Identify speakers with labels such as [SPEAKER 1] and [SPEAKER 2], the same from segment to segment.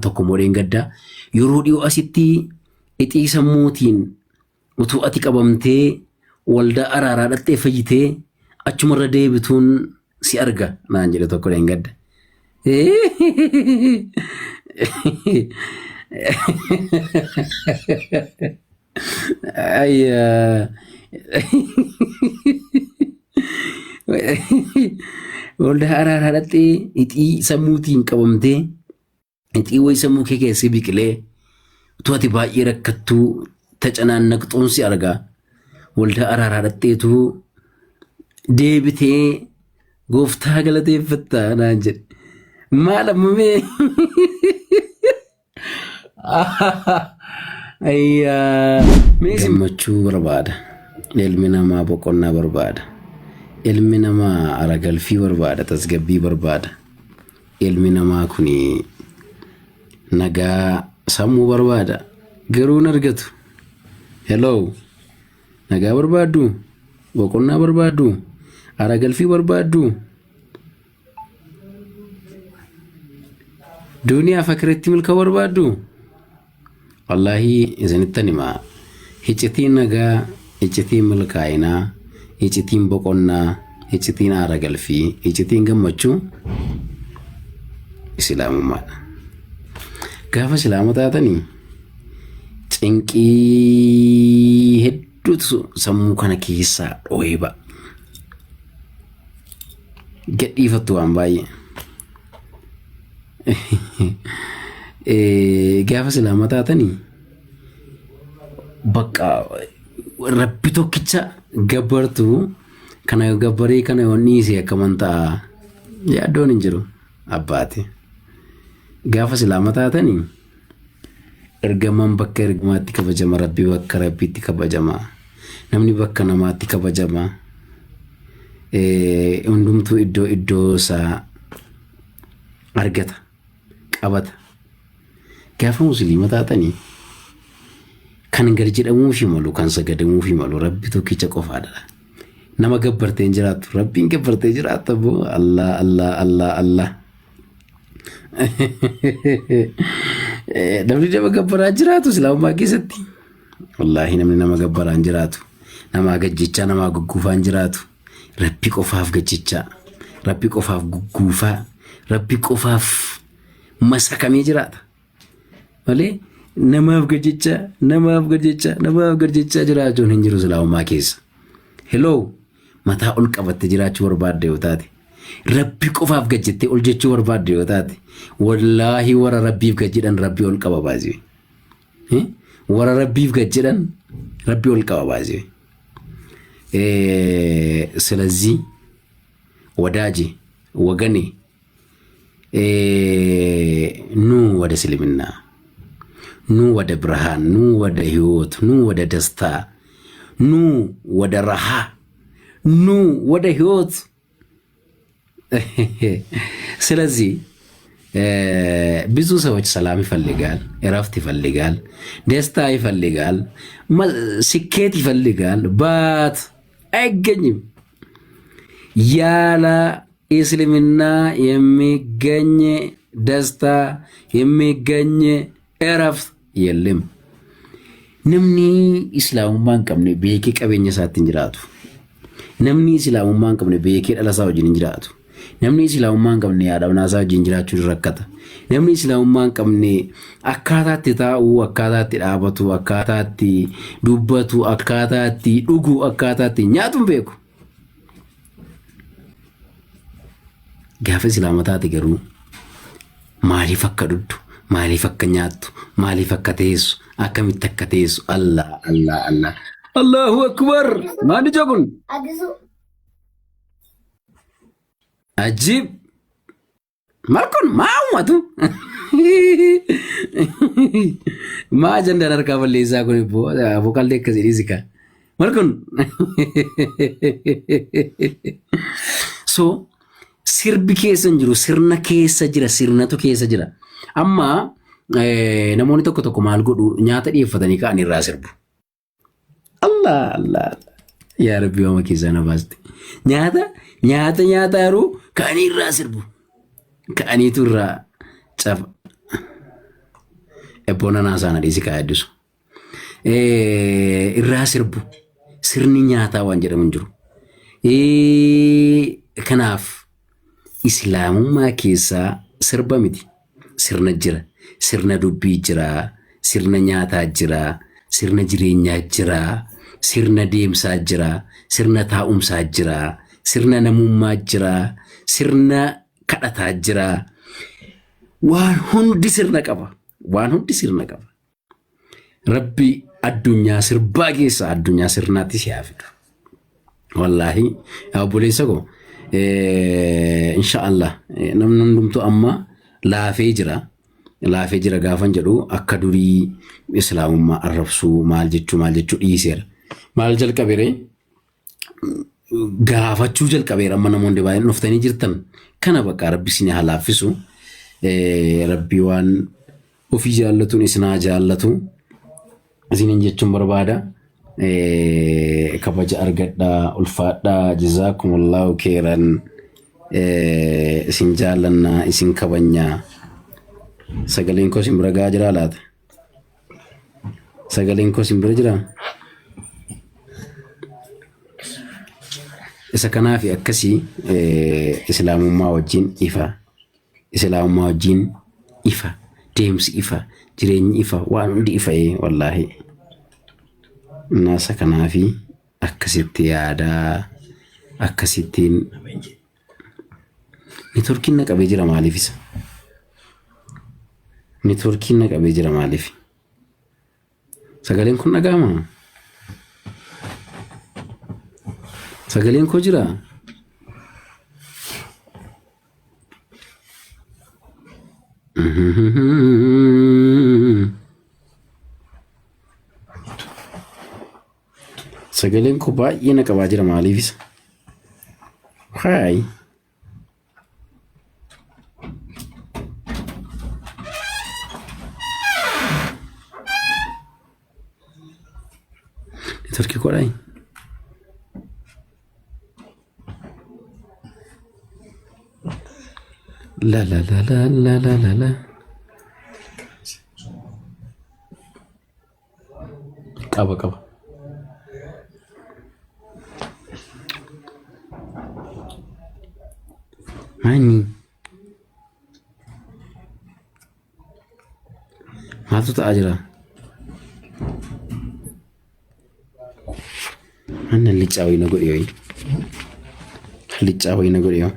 [SPEAKER 1] Tokko immoo dheengaddaa yeroo dhiyoo asitti ixii sammuutiin utuu ati qabamtee waldaa araaraa dhaqxee fayyitee achumarra deebituun si arga naan jedhe tokko dheengadda. Ayyaa. Waldaa araaraa dhaqxee ixii sammuutiin qabamtee Ixii wayii sammuu kee keessi biqilee utuu ati baay'ee rakkattuu tacanaannaqxuun si argaa. Waldaa araaraa dhaqxeetu deebitee gooftaa galateeffatta naan jedhe. Maal amma mee? Ayyaa. Mee Gammachuu barbaada. Ilmi namaa boqonnaa barbaada. Ilmi namaa aragalfii barbaada, tasgabbii barbaada. Ilmi namaa kun nagaa sammuu barbaada. Garuu hin argatu. Hello. Nagaa barbaaddu? Boqonnaa barbaaddu? Aragalfii barbaaddu? Duniyaa fi akiratti milka barbaaddu? Wallaahi isinittan hima. Hicitiin nagaa, hicitiin milkaa'inaa, hicitiin boqonnaa, hicitiin aara galfii, hicitiin gammachuu Islaamummaadha. Gaafa Islaama taatanii cinqii hedduutu sammuu kana keessaa dhohee ba'a. Gadhiifattu waan baay'ee. Gaafa islaama taatanii bakka rabbi tokkicha gabbartu kana gabbaree kana yoon dhiise akkaman ta'a yaaddoon hin jiru abbaati. Gaafa islaama taatanii ergamaan bakka ergamaatti kabajama rabbi bakka rabbiitti kabajama namni bakka namaatti kabajama hundumtuu iddoo iddoo isaa argata qabata. Gaafa musliima taatanii kan gad jedhamuufi malu kan sagadamuufi malu rabbi tokkicha qofaadha. Nama gabbartee hin jiraattu rabbiin gabbartee jiraatta boo Allah Allah Allah Allah. Namni nama gabbaraa jiraatu islaamummaa keessatti. Wallaahi namni nama gabbaraa hin jiraatu. Namaa gajjechaa namaa gugguufaa hin jiraatu. Rabbi qofaaf gajjechaa, Rabbi qofaaf gugguufaa, Rabbi qofaaf masakamee jiraata. Malee namaaf gajjechaa, namaaf gajjechaa, namaaf gajjechaa jiraachuun hin jiru islaamummaa keessa. Hello, mataa ol qabattee jiraachuu barbaadde yoo taate, Rabbi qofaaf gajjettee ol jechuu barbaadde yoo taate, wallaahi warra Rabbiif gajjedhan Rabbi ol qaba baasee. Warra Rabbiif gajjedhan Rabbi ol qaba baasee. ስለዚህ ወዳጄ ወገኔ ኑ ወደ እስልምና፣ ኑ ወደ ብርሃን፣ ኑ ወደ ህይወት፣ ኑ ወደ ደስታ፣ ኑ ወደ ረሃ፣ ኑ ወደ ህይወት። ስለዚህ ብዙ ሰዎች ሰላም ይፈልጋል፣ እረፍት ይፈልጋል፣ ደስታ ይፈልጋል፣ ስኬት ይፈልጋል። ባት አይገኝም። ያለ እስልምና የሚገኝ ደስታ የሚገኝ እረፍት የለም። Namni islaamummaa hin qabne beekee qabeenya isaatti hin jiraatu. Namni islaamummaa hin qabne beekee dhala isaa wajjin hin jiraatu. Namni islaamummaa hin qabne haadha manaa isaa wajjin jiraachuu ni rakkata. Namni islaamummaa hin qabne akkaataa itti taa'u, akkaataa itti dhaabatu, akkaataa itti dubbatu, akkaataa itti dhugu, akkaataa itti nyaatu hin beeku. Gaafa islaama taate garuu maaliif akka dhugdu, maaliif akka nyaattu, maaliif akka teessu, akkamitti akka teessu, Allah, Allah, Allah. Allahu Akbar! Maali ijoo kun?
[SPEAKER 2] Adisu.
[SPEAKER 1] Ajiib! Maal kun maa uummatu? Maa ajandaan harkaa balleessaa kun ibboo vokalli akkasii dhiisi kaa. Maal kun? So sirbi keessa hin jiru sirna keessa jira sirnatu keessa jira. Amma namoonni tokko tokko maal godhu nyaata dhiyeeffatanii ka'an irraa sirbu. Allah Allah Allah. Yaa Rabbi waama keessaa na baaste. Nyaata nyaata nyaata yeroo ka'anii irraa sirbu. Ka'aniitu irraa cafa. Ebboona naasaa na dhiisi kaa yaddisu. Irraa sirbu. Sirni nyaataa waan jedhamu hin jiru. Kanaaf islaamummaa keessaa sirba miti. Sirna jira. Sirna dubbii jira. Sirna nyaataa jira. Sirna jireenyaa jira. Sirna deemsaa jira. Sirna taa'umsaa jira. Sirna namummaa jira. Sirna kadhataa jira. Waan hundi sirna qaba. Waan hundi sirna qaba. Rabbi addunyaa sirbaa keessa addunyaa sirnaatti si haa fidu. Wallaahi yaa obboleessa koo insha Allah namni hundumtuu amma laafee jira. Laafee jira gaafan jedhu akka durii islaamummaa arrabsuu maal jechuu maal jechuu dhiiseera. Maal jalqabeere gaafachuu jalqabeera amma namoonni baay'een dhuftanii jirtan kana bakka rabbi isin haa laaffisu. Rabbi waan ofii jaallatuun isin haa jaallatu. Isiniin jechuun barbaada. Kabaja argadhaa ulfaadhaa jazaakumullahu keeran isin jaallannaa isin kabajnaa. Sagaleen koo isin bira gahaa jiraa laata? Sagaleen koo isin bira jiraa? Isa kanaaf akkasii islaamummaa wajjin ifa. Islaamummaa wajjin ifa. Deemsi ifa. Jireenyi ifa. Waan hundi ifa wallaahi. Isa kanaafi akkasitti yaadaa akkasittiin networkiin na qabee jira maaliif isa? Networkiin na qabee jira maaliif? Sagaleen kun dhaga'amaa? Sagaleen koo jiraa? Sagaleen koo baay'ee na qabaa jira maaliif isa? Haay. Networkii koodhaa? La la la la la la la la. Qaba qaba. Maanyi maaltu ta'aa jira? Anna licaa wayii na godhe wayii. Licaa wayii na godhe yoo.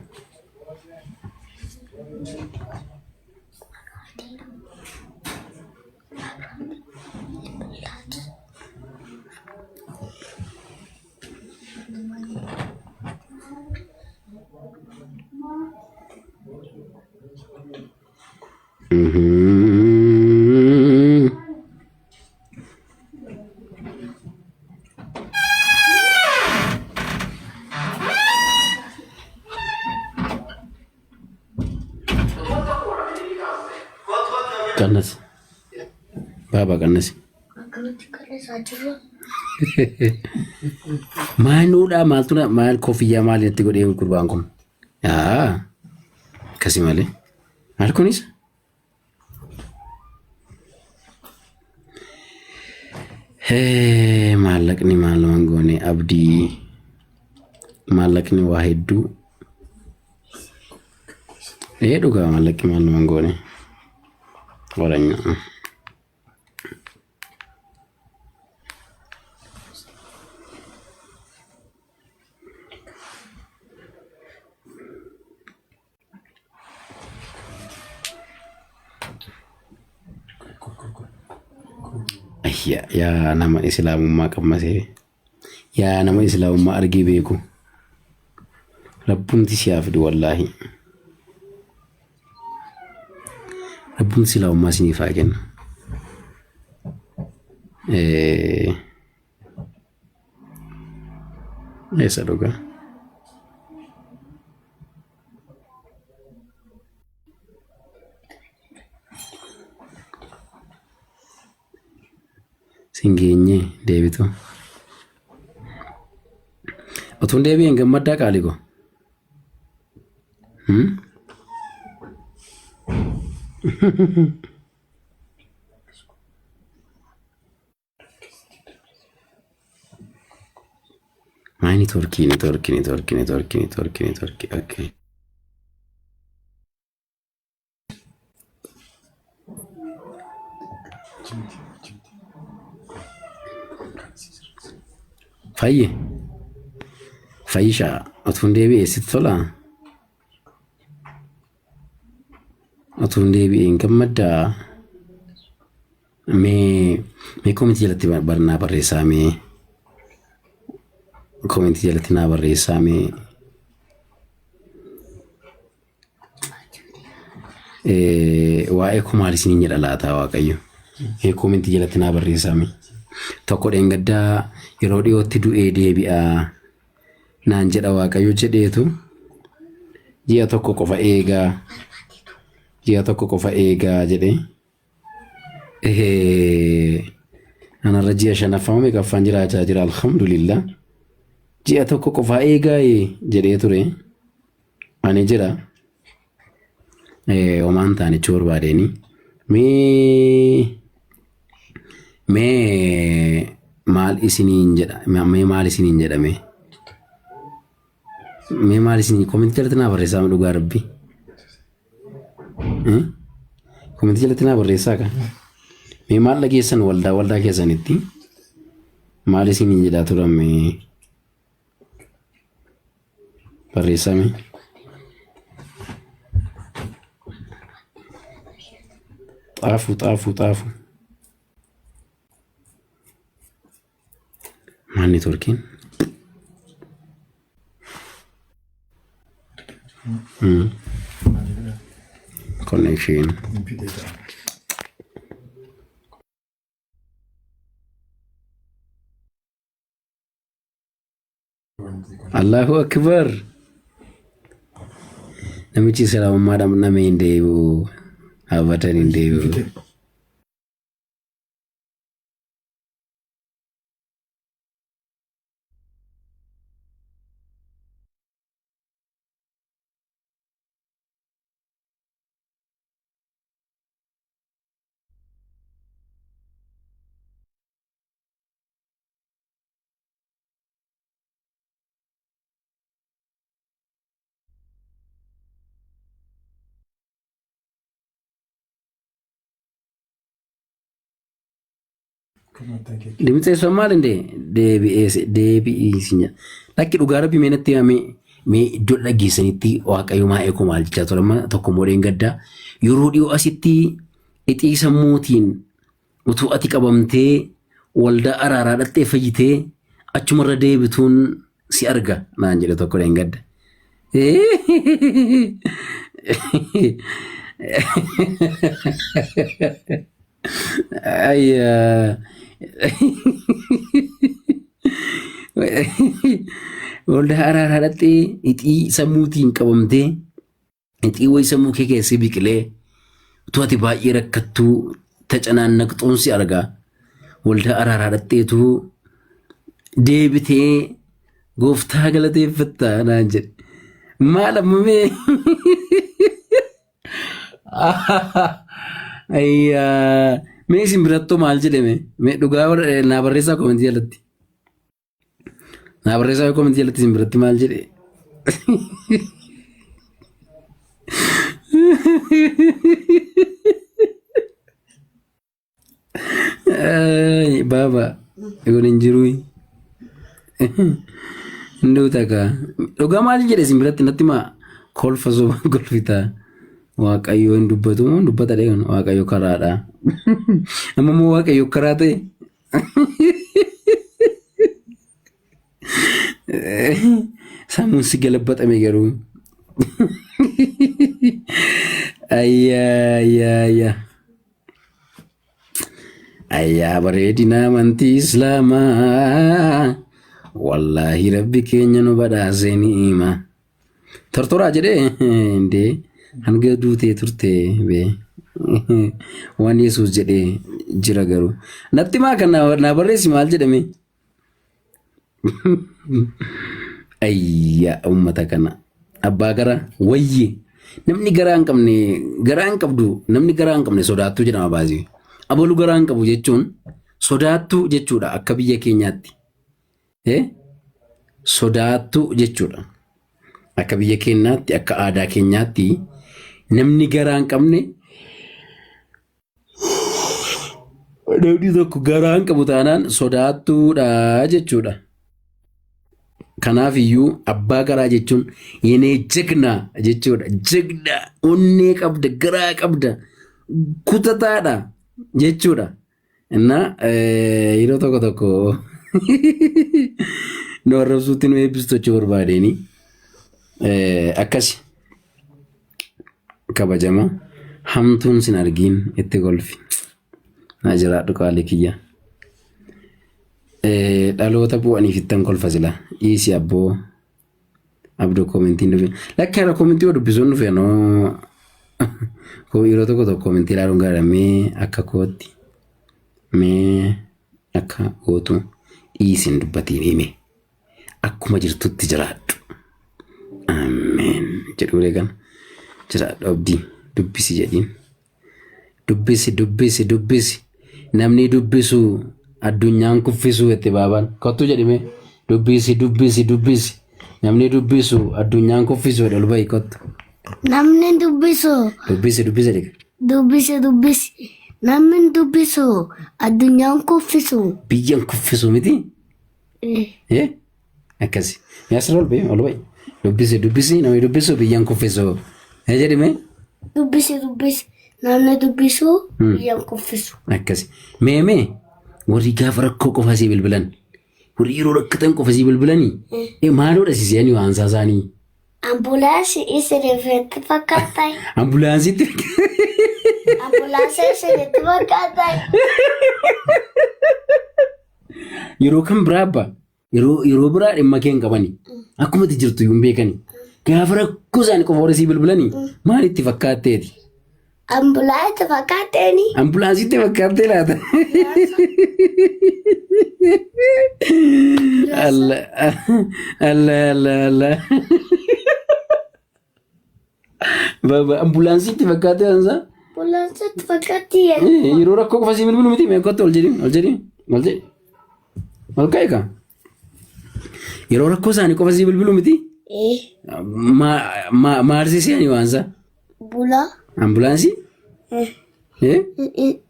[SPEAKER 1] Mhm. Qannasi. Baaba qannasi.
[SPEAKER 2] Akkanatti qannasaa jirra.
[SPEAKER 1] Maanuudhaa maaltu na- maal koffiyyaa maal itti godhee gurbaan kun? Yaa akkasi malee. Maal kunis? Hee, maallaqni maal waan goone abdii maallaqni waa hedduu. Ee dhugaa maallaqni maal waan goone. Waranya. Ayya yaa nama islaamummaa qammasee yaa nama islaamummaa argee beeku rabbumti si haa fidu wallaahi rabbumti islaamummaa isiniif haa kennu. Eessa dhugaa? Sin geenye deebitu. Otuun deebi'een gammaddaa qaalii koo. Hmm? Maay networkii networkii networkii networkii networkii networkii okay. Fayyi fayyishaa otuun deebi'ee sitti tolaa? Otuun deebi'ee hin gammaddaa? Mee mee koomentii jalatti naa barreessaa mee koomentii jalatti naa barreessaa mee waa'ee koo maal isiniin jedha laataa Waaqayyo? Mee koomentii jalatti naa barreessaa mee. Tokko dheengaddaa yeroo dhiyootti du'ee deebi'aa naan jedha Waaqayyo jedheetu ji'a tokko qofa eegaa ji'a tokko qofa eegaa jedhee. Anarra ji'a shanaffaa moo meeqaffaan jiraachaa jira alhamdulillah. Ji'a tokko qofaa eegaa jedhee ture. Ani jira. Homaan taane jechuu barbaadeeni. Mee mee maal isiniin jedha mee maal isiniin jedhame? Mee maal isiniin komentii jalatti naa barreessaa dhugaa rabbi. Komentii jalatti naa barreessaa ka. Mee maal dhageessan waldaa waldaa keessanitti maal isiniin jedhaa turan mee barreessaa mee. Xaafuu xaafuu xaafuu. Maal neetworkiin? Connection. Allahu Akbar. Namichi islaamummaadhaan nama hin deebi'u. Abadan hin deebi'u. Dimtsee sun maal indee deebi'ee deebi'ii sin jedha. Lakki dhugaa rabbi mee natti himame mee iddoo dhageessanitti waaqayyo maa eekoo maal jechaa ture amma tokko moodheen gaddaa yeroo dhiyoo asitti ixii sammuutiin utuu ati qabamtee waldaa araaraa dhattee fayyitee achumarra deebituun si arga naan jedhe tokko dheengadda. Ayyaa. Waldaa araaraa dhattee ixii sammuutiin qabamtee ixii wayii sammuu kee keessi biqilee utuu ati baay'ee rakkattuu tacanaannaqxuun si argaa. Waldaa araaraa dhaqxeetu deebitee gooftaa galateeffatta naan jedhe. Maal amma mee? Ayyaa. Mee isin birattoo maal jedhame? Mee dhugaa naa barreessaa komentii jalatti. Naa barreessaa komentii jalatti isin biratti maal jedhe? Ay, Baaba, kun hin jiru. Hin duuta kaa. Dhugaa maal jedhe isin biratti natti maa kolfa soba kolfitaa. Waaqayyo hin dubbatu moo dubbata dheekan Waaqayyo karaadha. Amma immoo Waaqayyo karaa ta'e. Sammuun si galabbaxame garuu. Ayyaa ayyaa ayyaa. Ayyaa bareedina amantii Islaamaa. Wallaahi rabbi keenya nu badhaase ni'ima. Tortoraa jedhee indee hanga duutee turte bee. Waan Yesuus jedhee jira garuu. Natti maa kan naa barreessi maal jedhame? Ayyaa uummata kana. Abbaa gara wayyi. Namni garaa hin qabne garaa hin qabdu namni garaa hin qabne sodaattuu jedhama baasii. Abalu garaa hin qabu jechuun sodaattuu jechuudha akka biyya keenyaatti. Eh? Sodaattuu jechuudha. Akka biyya keenyaatti, akka aadaa keenyaatti namni garaa hin qabne namni tokko garaa hin qabu taanaan sodaattuudha jechuudha. Kanaaf iyyuu abbaa garaa jechuun yenee jegna jechuudha. Jegna onnee qabda, garaa qabda, kutataadha jechuudha. Innaa yeroo tokko tokko nu arrabsuutti nu eebbistu jechuu barbaadeenii akkasi kabajama hamtuun sin argiin itti golfi. Naa jiraadhu qaalii kiyya. Dhaloota bu'aniif ittan kolfa sila. Dhiisi abboo. Abdoo koomentiin dhufe. Lakki haala koomentii yoo dubbisuun dhufe noo. Yeroo tokko tokko koomentii ilaaluun gaariidha. Mee akka kootti mee akka gootu dhiisi hin dubbatiin hime. Akkuma jirtutti jiraadhu. Ameen jedhu eegan jiraadhu abdii dubbisi jedhiin. Dubbisi dubbisi dubbisi namni dubbisu addunyaan kuffisu jette baabaan kottu jedhime dubbisi dubbisi dubbisi namni dubbisu addunyaan kuffisu jedhe ol bahi kottu
[SPEAKER 2] Namni dubbisu
[SPEAKER 1] dubbisi dubbisi jedhe
[SPEAKER 2] dubbisi dubbisi namni dubbisu addunyaan kuffisu.
[SPEAKER 1] biyyan kuffisu miti
[SPEAKER 2] Eh,
[SPEAKER 1] eh akkasi yaasir ol bahi ol bahi dubbisi dubbisi namni dubbisu biyyan kuffisu eh jedhime
[SPEAKER 2] Dubbisi dubbisi namni dubbisu biyyaan kuffisu.
[SPEAKER 1] Akkasi. Mee mee warri gaafa rakkoo qofa sii bilbilan warri yeroo rakkatan qofa sii bilbilanii maaloodha si se'anii waan isaa isaanii.
[SPEAKER 2] Ambulaansii isinitti fakkaata.
[SPEAKER 1] Ambulaansiitti
[SPEAKER 2] Ambulaansii isinitti fakkaata.
[SPEAKER 1] yeroo kan biraa abbaa Yeroo yeroo biraa dhimma kee hin qabani. Akkuma itti jirtu iyyuu hin beekani. Gaafa rakkoo isaanii qofa warra sii bilbilanii maalitti fakkaatteeti?
[SPEAKER 2] Ambulaansi fakkaatteeni.
[SPEAKER 1] Ambulaansiitti fakkaattee laata? Allah Allah Allah Allah. Baba ambulaansiitti fakkaattee ansaa?
[SPEAKER 2] Ambulaansitti fakkaatti.
[SPEAKER 1] Yeroo rakkoo qofa sii bilbilu miti mee kottu ol jedhi ol jedhi ol jedhi. Ol ka'e kaa. Yeroo rakkoo isaanii qofa sii bilbilu miti maal si se'anii waan isaa?
[SPEAKER 2] Bulaa.
[SPEAKER 1] Ambulaansii?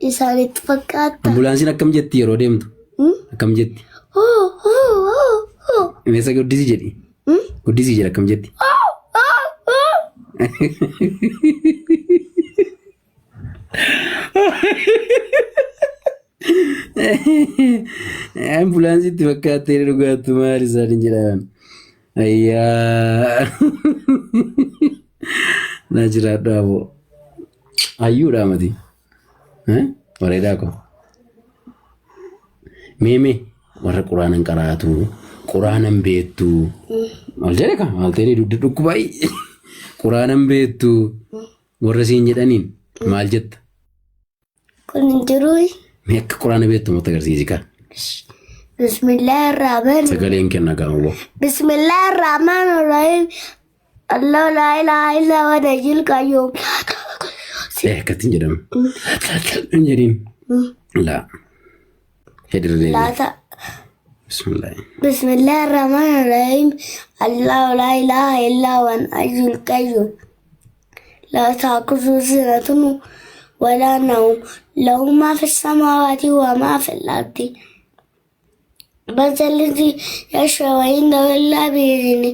[SPEAKER 2] Isaanitti fakkaata.
[SPEAKER 1] Ambulaansiin akkam jetti yeroo deemtu? Akkam jetti?
[SPEAKER 2] Hoo hoo hoo hoo.
[SPEAKER 1] Meesa guddisii jedhi. Guddisii jedhi akkam jetti?
[SPEAKER 2] Hoo hoo hoo.
[SPEAKER 1] Ambulaansiitti fakkaattee dhugaattu maal isaan hin jedhaman. Ayyaa. Na jiraadhu aboo. Hayyuudha mati. Bareedaa koo. Mee mee warra quraana hin qaraatu, quraana hin beektu. Maal jedhe kaa maal ta'ee dugda dhukkubaayii. Quraana hin beektu warra siin jedhaniin maal jetta?
[SPEAKER 2] Kun hin jiru.
[SPEAKER 1] Mee akka quraana beektu nutti agarsiisi kaa.
[SPEAKER 2] Bismillahirrahmanirrahim.
[SPEAKER 1] Sagaleen kenna gaamawwa.
[SPEAKER 2] Bismillahirrahmanirrahim. Allah la ilaha illa huwa al-hayyul qayyum.
[SPEAKER 1] Akkatti hin jedhamu. Hin jedhin. Laa. Hedirra deebi'i.
[SPEAKER 2] Laata.
[SPEAKER 1] Bismillah.
[SPEAKER 2] Bismillahirrahmanirrahim. Allah la ilaha illa huwa al-hayyul qayyum. La ta'khudhuhu sinatun wa la nawm. Lahu ma fi samawati wa ma fi al-ardi. Man alladhi yashfa'u 'indahu illa bi'idhnihi.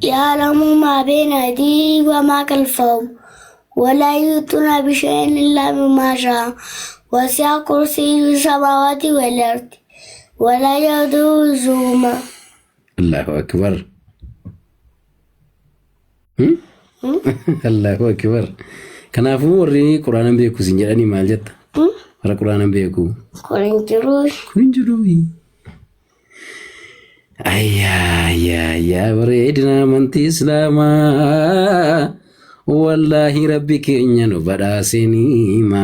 [SPEAKER 2] يعلم ما بين أيديهم وما خلفهم ولا يحيطون بشيء إلا بما شاء وسع كرسيه السماوات والأرض ولا يؤوده حفظهما.
[SPEAKER 1] Allahu akbar. Allahu akbar. Kanaafuu warri quraana hin beeku sin jedhanii maal jetta? Warra quraana hin beeku.
[SPEAKER 2] Kun hin jiru.
[SPEAKER 1] Kun hin jiru. Ayyaa ayyaa ayyaa bareedina amantii islaamaa wallaahi rabbi keenya nu badhaase niima.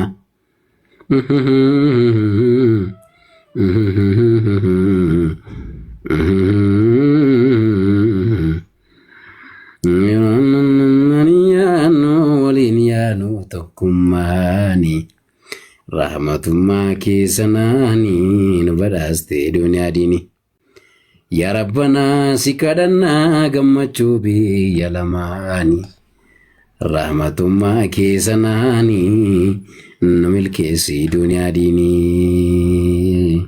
[SPEAKER 1] Yaanu waliin yaanu tokkummaani rahmatummaa keessanaani nu badhaaste duniyaa diini. Yaa Rabbanaa si kadhannaa gammachuu biyya lamaani. Rahmatummaa kee sanaani nu milkeessi duniyaa diinii.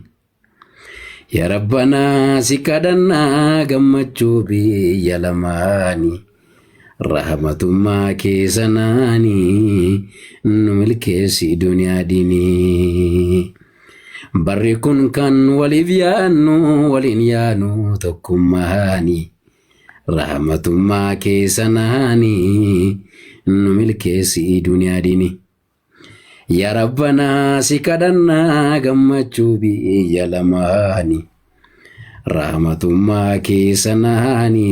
[SPEAKER 1] Yaa Rabbanaa si kadhannaa gammachuu biyya lamaani. Rahmatummaa kee sanaani nu milkeessi duniyaa diinii. Barri kun kan waliif yaannu waliin yaanu tokkummaani. Rahmatummaa kee sanaani nu milkeessi duniyaa diinii. Yaa Rabbanaa si kadhannaa gammachuu biyya lamaani. Rahmatummaa kee sanaani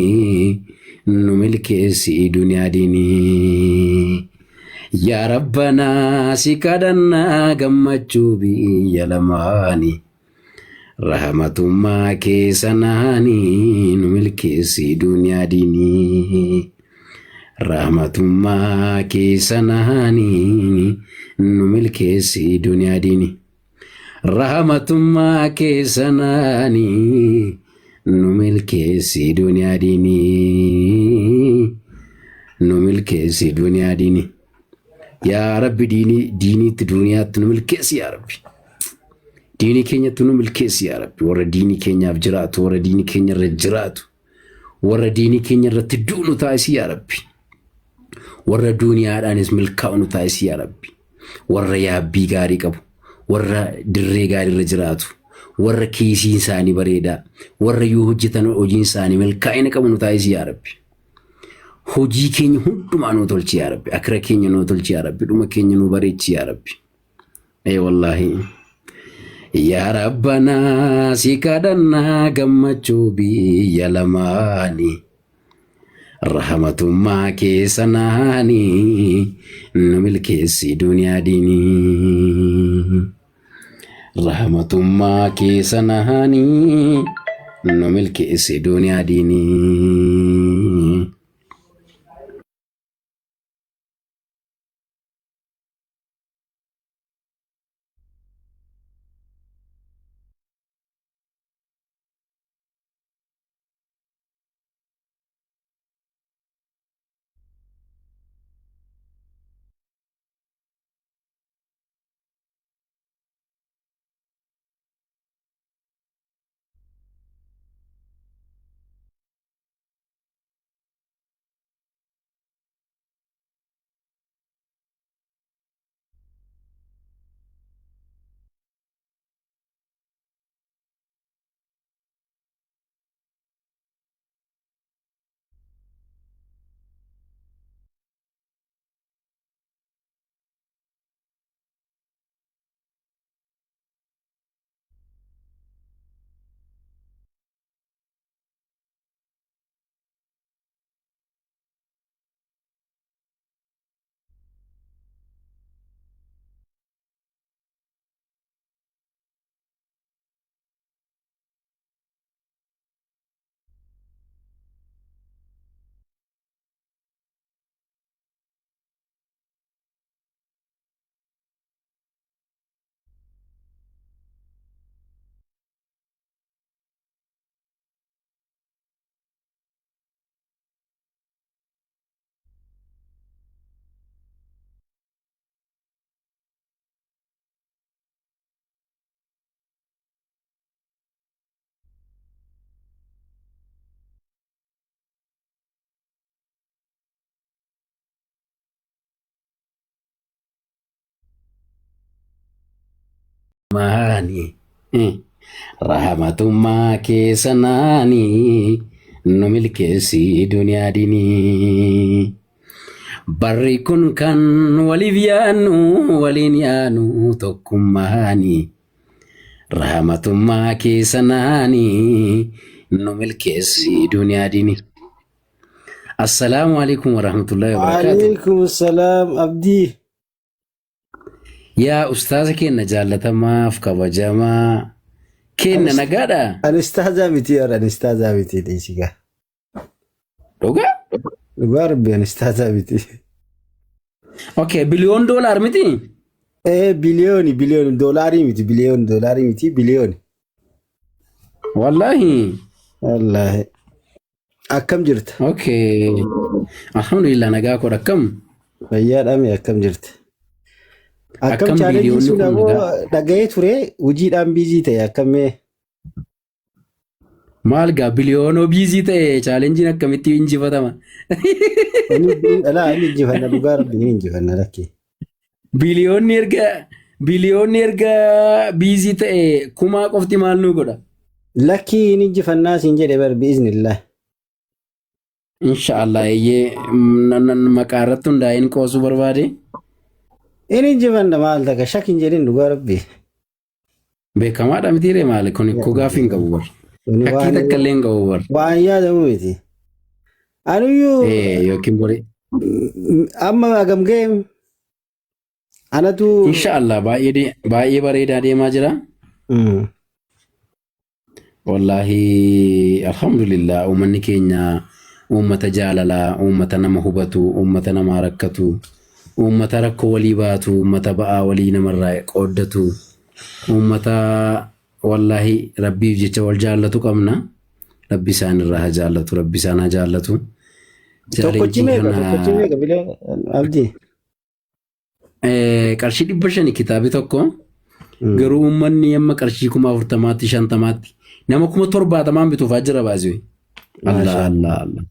[SPEAKER 1] nu milkeessi duniyaa diinii. Yaa Rabbanaa si kadhannaa gammachuu biyya lamaani. Rahmatummaa kee sanaani nu milkeessi duniyaa diinii. Rahmatummaa kee sanaani nu milkeessi duniyaa diinii. Rahmatummaa kee sanaani nu milkeessi duniyaa diinii. Nu milkeessi duniyaa diinii. Yaa Rabbi diinii diiniitti duniyaatti nu milkeessi yaa Rabbi. Diinii keenyatti nu milkeessi yaa Rabbi. Warra diinii keenyaaf jiraatu, warra diinii keenya irra jiraatu, warra diinii keenya irratti du'u nu taasisi yaa Rabbi. Warra duniyaadhaanis milkaa'u nu taasisi yaa Rabbi. Warra yaabbii gaarii qabu, warra dirree gaarii irra jiraatu, warra kiisiin isaanii bareedaa, warra yoo hojjetan hojiin isaanii milkaa'ina qabu nu taasisi yaa Rabbi. Hojii keenya hundumaa nuu tolchi yaa Rabbi. Akira keenya nuu tolchi yaa Rabbi. Dhuma keenya nuu bareechi yaa Rabbi. Ee wallaahi. Yaa Rabbanaa si kadhannaa gammachuu biyya lamaani. Rahmatummaa kee sanaani nu milkeessi duniyaa diinii. Rahmatummaa kee sanaani nu milkeessi duniyaa diinii. Maani rahmatummaa kee sanaani nu milkeessi duniyaa dinii. Barri kun kan waliif yaannu waliin yaanu tokkummaani. Rahmatummaa kee sanaani nu milkeessi duniyaa dinii. Assalaamu alaikum warahmatullahi wabarakaatuh.
[SPEAKER 3] Waalaikum salaam Abdii.
[SPEAKER 1] Yaa ustaaza keenna jaallatamaaf kabajamaa keenna nagaadha.
[SPEAKER 3] Ani ustaazaa miti yaa ani ustaazaa miti dhiisigaa.
[SPEAKER 1] Dhugaa?
[SPEAKER 3] Dhugaa rabbi ani ustaazaa miti.
[SPEAKER 1] Okay, biliyoon doolaar miti?
[SPEAKER 3] Ee biliyooni biliyooni doolaarii miti biliyooni doolaarii miti biliyooni.
[SPEAKER 1] Wallaahi.
[SPEAKER 3] Wallaahi. Akkam jirta?
[SPEAKER 1] Okay. Alhamdulillah nagaa koo akkam?
[SPEAKER 3] Fayyaadhaami akkam jirta? Akkam
[SPEAKER 1] Akkam
[SPEAKER 3] chaalenjiin
[SPEAKER 1] biliyoonni
[SPEAKER 3] sun
[SPEAKER 1] kun
[SPEAKER 3] ammoo
[SPEAKER 1] nagaa?
[SPEAKER 3] dhaga'ee ture hojiidhaan biizii ta'e akkamee?
[SPEAKER 1] Maal gaa biliyoonoo biizii ta'e chaalenjiin akkamitti injifatama?
[SPEAKER 3] Inni alaa inni injifanna dhugaa rabbi ni injifanna lakkee.
[SPEAKER 1] Biliyoonni erga biliyoonni erga biizii ta'e kumaa qofti maal nu godha?
[SPEAKER 3] Lakkii inni injifannaa siin jedhe bar biiznillah.
[SPEAKER 1] Inshaallah eeyyee maqaa irratti hundaa'een qoosuu barbaade.
[SPEAKER 3] Inni injifanna maal takka shak hin jedhin dhugaa rabbi.
[SPEAKER 1] Beekamaadha mitiiree maali kun ikkoo gaaffii hin qabu bar.
[SPEAKER 3] Kuni
[SPEAKER 1] Shakkii
[SPEAKER 3] waan
[SPEAKER 1] takka illee hin qabu bar.
[SPEAKER 3] waan yaadamu miti. Anuyyuu
[SPEAKER 1] Yookiin bori.
[SPEAKER 3] amma hagam ga'e anatu
[SPEAKER 1] Inshaallah baay'ee bareedaa deemaa jira. Wallaahi alhamdulillah uummanni keenya uummata jaalalaa, uummata nama hubatu, uummata namaa rakkatu, uummata rakkoo walii baatu, uummata ba'aa walii namarraa qooddatu, uummata wallaahi rabbiif jecha wal jaallatu qabna. Rabbi isaan irraa haa jaallatu, rabbi isaan haa jaallatu.
[SPEAKER 3] Tokkochi
[SPEAKER 1] Chaalenjii
[SPEAKER 3] meeqa
[SPEAKER 1] kana
[SPEAKER 3] tokkochi meeqa bilee abdii.
[SPEAKER 1] Qarshii 500 kitaabi tokko garuu uummanni amma qarshii 40,000tti 50tti nama 70,000n bituufaa jira baasii. Allah
[SPEAKER 3] Maashaa
[SPEAKER 1] Allah Allah.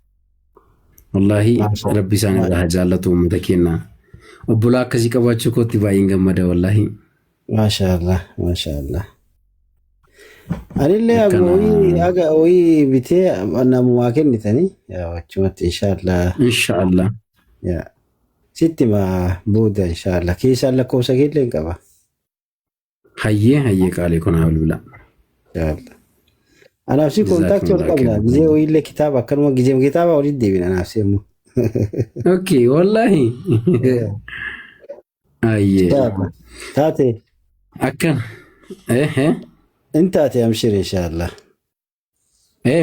[SPEAKER 1] Wallaahi
[SPEAKER 3] maashaa
[SPEAKER 1] rabbi isaan irraa haa jaallatu uummata keenya. Obbolaa akkasii qabaachuu kootti baay'een gammada wallaahi.
[SPEAKER 3] maashaa Allah maashaa Allah. Anillee
[SPEAKER 1] Akkana
[SPEAKER 3] aguma wayii aga wayii bitee namumaa kennitanii yaa achumatti inshaallah
[SPEAKER 1] inshaallah.
[SPEAKER 3] yaa sitti ma booda inshaallah keessaan lakkoofsa keellee hin qaba
[SPEAKER 1] Hayyee hayyee qaalii kun haa bilbila.
[SPEAKER 3] inshaallah. Anaaf si kontaaktii wal
[SPEAKER 1] Jazaakumullah
[SPEAKER 3] qabna
[SPEAKER 1] khairan.
[SPEAKER 3] gizee wayiillee kitaaba akkanuma gizee kitaaba walitti deebina anaaf si immoo.
[SPEAKER 1] Okay wallaahi. Hayyee.
[SPEAKER 3] Inshaallah. Taate
[SPEAKER 1] Akkana. Eh eh.
[SPEAKER 3] in taate amshir inshaallah.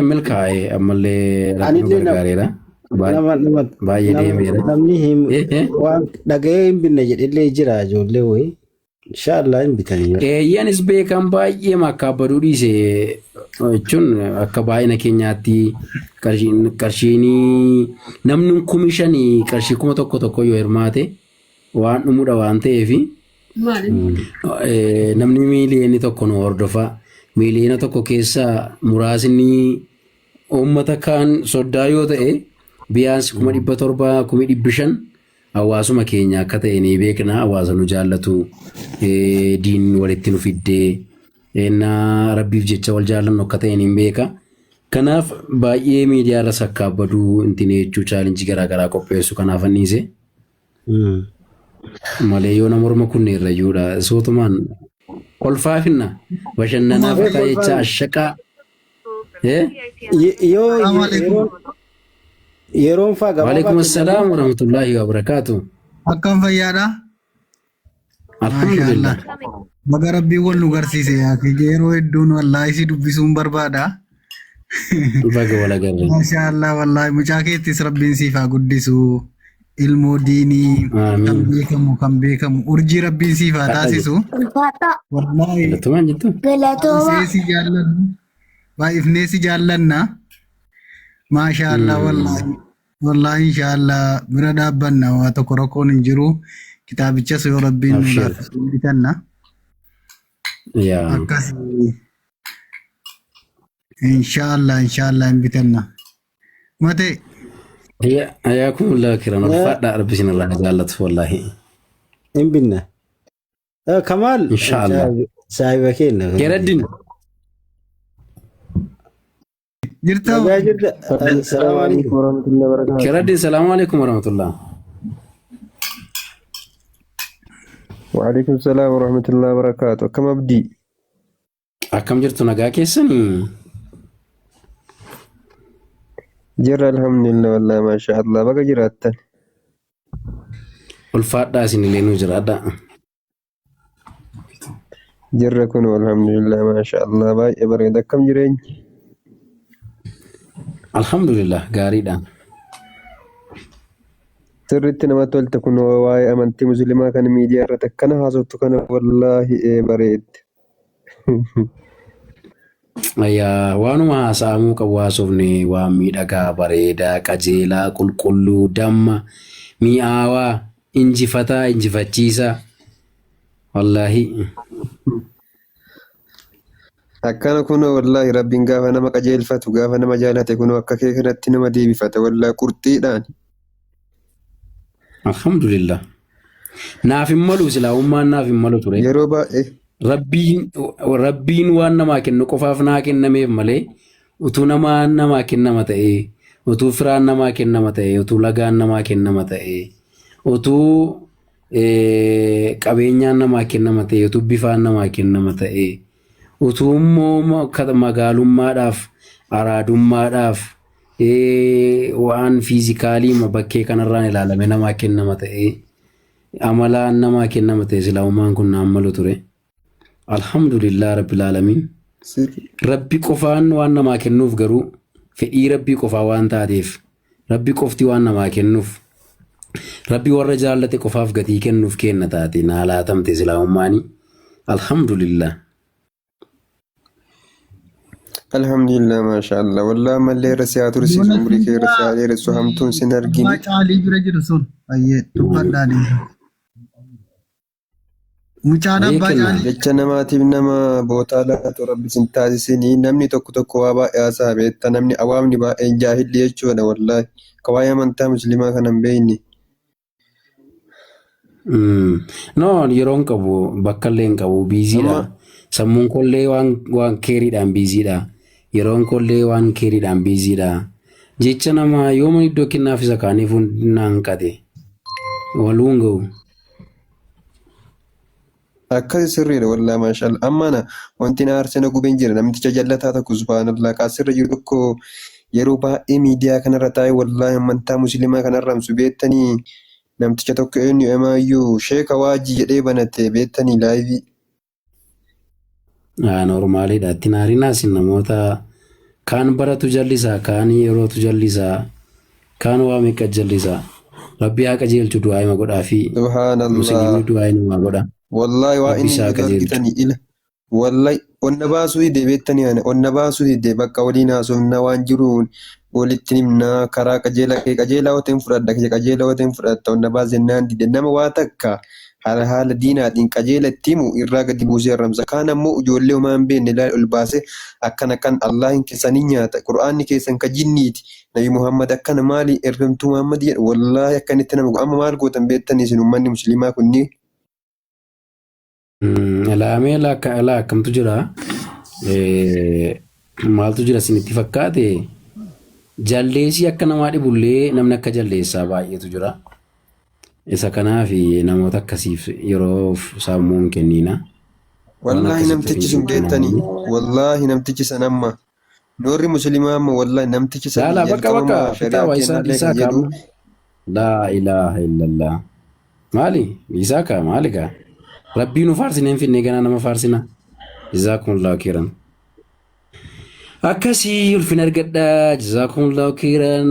[SPEAKER 1] Milkaa'e ammallee rabbi nu
[SPEAKER 3] Anillee
[SPEAKER 1] gargaareera.
[SPEAKER 3] nama nama
[SPEAKER 1] Baay'ee
[SPEAKER 3] nama
[SPEAKER 1] deemeera.
[SPEAKER 3] namni hin
[SPEAKER 1] Eh, eh.
[SPEAKER 3] waan dhaga'ee hin binne jedhellee jira ijoollee wayii inshaallah hin bitanii.
[SPEAKER 1] Eeyyaanis beekan baay'ee makkaabaduu dhiise jechuun akka baay'ina keenyaatti qarshiin namni 5,000 qarshii 1,000 yoo hirmaate waan dhumudha waan ta'eef namni 1 miiliyoona nu hordofa. 1 miiliyoona keessaa muraasni uummata kaan soddaa yoo ta'e biyyaansi 700,000 500,000 hawaasuma keenya akka ta'e ni beekna. Hawaasa nu jaallatu diinni walitti nu fiddee na rabbiif jecha wal jaallannu akka ta'e ni beeka. Kanaaf baay'ee miidiyaa irra sakkaabbaduu intini jechuu chaalenjii garaagaraa qopheessu kanaaf anniise. Malee yoo nama morma kunne irra iyyuudha. Suutumaan kolfaafinna bashannanaaf
[SPEAKER 3] Maaf
[SPEAKER 1] ta'e jecha
[SPEAKER 3] kolfaan
[SPEAKER 1] ashaqaa. Eh?
[SPEAKER 3] yoo
[SPEAKER 4] Assalamu alaikum.
[SPEAKER 3] yeroon yeroon faa gabaabaa
[SPEAKER 1] Waalaikum
[SPEAKER 3] kennanii
[SPEAKER 1] assalaam warahmatullahi wabarakaatu.
[SPEAKER 4] Akkam fayyaadha?
[SPEAKER 1] Alhamdulillah.
[SPEAKER 4] Maashaallah. Baga rabbiin wal nu garsiise yaa kiyya yeroo hedduun wallaahi si dubbisuun barbaada.
[SPEAKER 1] Baga wal agarre.
[SPEAKER 4] Maashaallah wallaahi mucaa keettis rabbiin siif haa guddisu. Ilmoo diinii kan
[SPEAKER 1] Amiin.
[SPEAKER 4] beekamu kan beekamu urjii rabbiin siif haa
[SPEAKER 1] Kadhaa
[SPEAKER 4] taasisu.
[SPEAKER 2] Ulfaadhaa.
[SPEAKER 4] Wallaahi
[SPEAKER 1] Galatumaan jettu.
[SPEAKER 2] Galatoomaa.
[SPEAKER 4] baay'isee si jaallanna. Baay'ifnee si jaallanna. Maashaallah wallaahi. Wallaahi inshaallah bira dhaabbanna waa tokko rakkoon hin jiru. Kitaabichas yoo rabbiin nu
[SPEAKER 1] Abshir.
[SPEAKER 4] laaffise ni bitanna.
[SPEAKER 1] Yaa.
[SPEAKER 4] Akkas inshaallah inshaallah hin bitanna. Mate
[SPEAKER 1] Hayaakumullah kiran ulfaadhaa rabbi isin irraa haa jaallatu wallaahi.
[SPEAKER 3] hin binna. Kamaal
[SPEAKER 1] Inshaallah.
[SPEAKER 3] saahiba keenya.
[SPEAKER 1] Keeraddin.
[SPEAKER 4] Jirta
[SPEAKER 3] Nagaa jirta. Salaamu alaikum.
[SPEAKER 5] warahmatullahi wabarakatuh.
[SPEAKER 1] Keeraddin salaamu alaikum warahmatullah.
[SPEAKER 5] Waalaikum salaam warahmatullahi wabarakatuh. Akkam abdii?
[SPEAKER 1] Akkam jirtu nagaa keessanii?
[SPEAKER 5] Jirra alhamdulillah wallahi masha Allah baga jiraattan.
[SPEAKER 1] Ulfaadhaa isinillee nuu jiraadhaa.
[SPEAKER 5] Jirra kun alhamdulillah masha Allah baay'ee bareeda akkam jireenyi?
[SPEAKER 1] Alhamdulillah gaariidha.
[SPEAKER 5] Sirriitti namatti tolta kun waa'ee amantii musliimaa kan miidiyaa irratti akkana haasoftu kana wallaahi ee bareedde.
[SPEAKER 1] Ayyaa waanuma haasa'amuu qabu haasofne waan miidhagaa, bareedaa, qajeelaa, qulqulluu, damma, mi'aawaa, injifataa, injifachiisaa. Wallaahi.
[SPEAKER 5] Akkana kunoo wallaahi rabbiin gaafa nama qajeelfatu gaafa nama jaalate kunoo akka kee kanatti nama deebifata wallaahi qurxiidhaan.
[SPEAKER 1] Alhamdulillah. Naaf hin malu silaa ummaan naaf hin malu ture.
[SPEAKER 5] Yeroo baay'ee
[SPEAKER 1] Rabbiin waan namaa kennu qofaaf naa kennameef malee utuu namaan namaa kennama ta'ee, utuu firaan namaa kennama ta'ee, utuu lagaan namaa kennama ta'ee, utuu qabeenyaan namaa kennama ta'ee, utuu bifaan namaa kennama ta'ee, utuu immoo magaalummaadhaaf, araadummaadhaaf, waan fiizikaalii bakkee kanarraan ilaalame namaa kennama ta'ee, amalaan namaa kennama ta'e silaa uumaan kun naan malu ture. Alhamdulillah Rabbil Aalamiin. Rabbi qofaan waan namaa kennuuf garuu fedhii Rabbii qofaa waan taateef Rabbi qofti waan namaa kennuuf Rabbi warra jaallate qofaaf gatii kennuuf kenna taate naa laatamte silaa uummaanii. Alhamdulillah.
[SPEAKER 5] Alhamdulillah maashaallah wallah ammallee irra si haa tursiisu umrii kee irra si haa dheeressu hamtuun sin argini.
[SPEAKER 4] Abbaa caalii bira jiru sun baay'ee dubbadhaan. Mucaan
[SPEAKER 1] Baay'ee
[SPEAKER 4] abbaa
[SPEAKER 1] kenna.
[SPEAKER 4] caalii
[SPEAKER 5] Jecha namaatiif nama bootaa laatu rabbi sin taasisinii namni tokko tokko waa baay'ee haasa'a beekta namni awaamni baay'een jaahilli jechuudha wallaahi ka waa'ee amantaa musliimaa kana hin beekne.
[SPEAKER 1] No, yeroo hin qabu, bakka illee hin qabu, biiziidha.
[SPEAKER 5] Amma
[SPEAKER 1] Sammuun kollee waan keeriidhaan biiziidha. Yeroon kollee waan keeriidhaan biiziidha. Jecha namaa yooma iddoo kennaaf isa kaaniif naan qate. Waluu hin ga'u.
[SPEAKER 5] Akkasi sirriidha wallaahi maashaallah. Amma ana wanti na aarsee na gubeen jira namticha jallataa tokko subhaanallah qaasirra jiru tokko yeroo baay'ee miidiyaa kanarra taa'ee wallaahi amantaa musliimaa kan arramsu beektanii namticha tokko eenyu emaayyuu sheeka waajii jedhee banate beektanii laayivii.
[SPEAKER 1] Noormaaliidha. Itti naarinaa isin namoota kaan baratu jallisaa, kaan yerootu jallisaa, kaan waa meeqa jallisaa. Rabbi haa qajeelchu du'aa hima godhaa fi
[SPEAKER 5] Subhaanallah.
[SPEAKER 1] musliimni du'aa himaa godha.
[SPEAKER 5] Wallaahi waa
[SPEAKER 1] Rabbi
[SPEAKER 5] inni
[SPEAKER 1] isaa haa
[SPEAKER 5] jedhu
[SPEAKER 1] qajeelchu.
[SPEAKER 5] argitanii ila. Wallaahi onna baasuu didee beektanii ana onna baasuu didee bakka waliin haasofna waan jiru walitti himna karaa qajeelaa kee qajeelaa yoo ta'e hin fudhadha kee qajeelaa yoo ta'e hin fudhatta onna baas jennaan dide nama waa takka haala haala diinaatiin qajeela itti himu irraa gadi buusee arramsa kaan ammoo ijoollee homaa hin beekne ilaali ol baasee akkana kan Allaahin keessan hin nyaata qur'aanni keessan ka jinniiti Nabi Muhammad akkana maali ergamtuu Muhammad jedhu wallaahi akkanitti nama amma maal gootan beektanii isin ummanni musliimaa kunni
[SPEAKER 1] Ilaamee ilaa akkamtu jira? Maaltu jira isinitti fakkaate? Jaldeessi akka namaa dhibullee namni akka jaldeessaa baay'eetu jira. Isa kanaaf namoota akkasiif yeroo sammuu hin kenniina. Waan
[SPEAKER 5] Wallaahi
[SPEAKER 1] akkasitti
[SPEAKER 5] namtichi sun
[SPEAKER 1] hin
[SPEAKER 5] beektanii
[SPEAKER 1] kennamu.
[SPEAKER 5] wallaahi namtichi san amma noorri musliimaa amma wallaahi namtichi san
[SPEAKER 1] Laalaa bakka bakka
[SPEAKER 5] jalqabama
[SPEAKER 1] fixaa
[SPEAKER 5] shari'aa
[SPEAKER 1] waa isaa
[SPEAKER 5] kennallee
[SPEAKER 1] dhiisaa
[SPEAKER 5] kan jedhu
[SPEAKER 1] kaama. Laa ilaaha illallah. Maali? Dhiisaa kaa maali kaa? Rabbii nu faarsinee hin finnee ganaa nama faarsina. Jazaakumullahu khairan. Akkasii ulfina argadhaa. Jazaakumullahu khairan.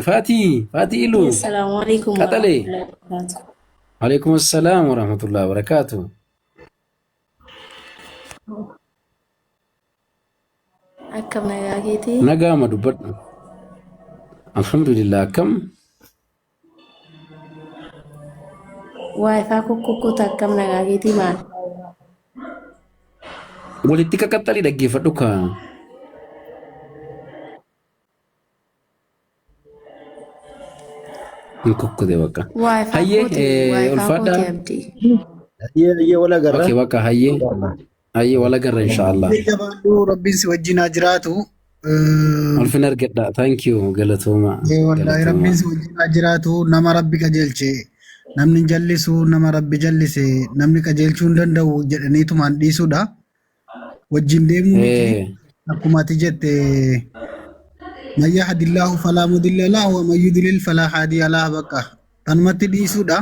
[SPEAKER 1] Faatii Faatii Iluu.
[SPEAKER 6] Assalamu alaikum
[SPEAKER 1] Qaxalee.
[SPEAKER 6] warahmatullahi wabarakatuh.
[SPEAKER 1] Alaikum assalaam warahmatullahi wabarakatuh.
[SPEAKER 6] Akkam nagaa keetii?
[SPEAKER 1] Nagaama dubbadhu. Alhamdulillah akkam?
[SPEAKER 6] Waayifaa kokkokkoota akkam nagaa keetii maal?
[SPEAKER 1] Walitti qaqaxxalii dhaggeeffadhu kaa. Hin kukkude bakka.
[SPEAKER 6] Waayifaa
[SPEAKER 1] Hayyee
[SPEAKER 6] kooti, waayifaa
[SPEAKER 1] ulfaadhaa.
[SPEAKER 6] kooti abdii.
[SPEAKER 3] Hayyee hayyee wal agarra.
[SPEAKER 1] Okay bakka hayyee. Hayyee wal agarra inshaallah.
[SPEAKER 4] Jabaadhu rabbiin si wajjin haa jiraatu.
[SPEAKER 1] Ulfina argadha. Thank you galatooma.
[SPEAKER 4] Wallaahi
[SPEAKER 1] Galatooma.
[SPEAKER 4] rabbiin si wajjin haa jiraatu nama rabbi qajeelche namni hin jallisu nama rabbi jallise namni qajeelchuu hin danda'u jedhaniitumaan dhiisuudha. Wajjin deemuu miti akkuma ati jette man yahdillaahu falaa mudilla lahu wa man yudlil falaa haadiya lah bakka tanumatti dhiisuudha.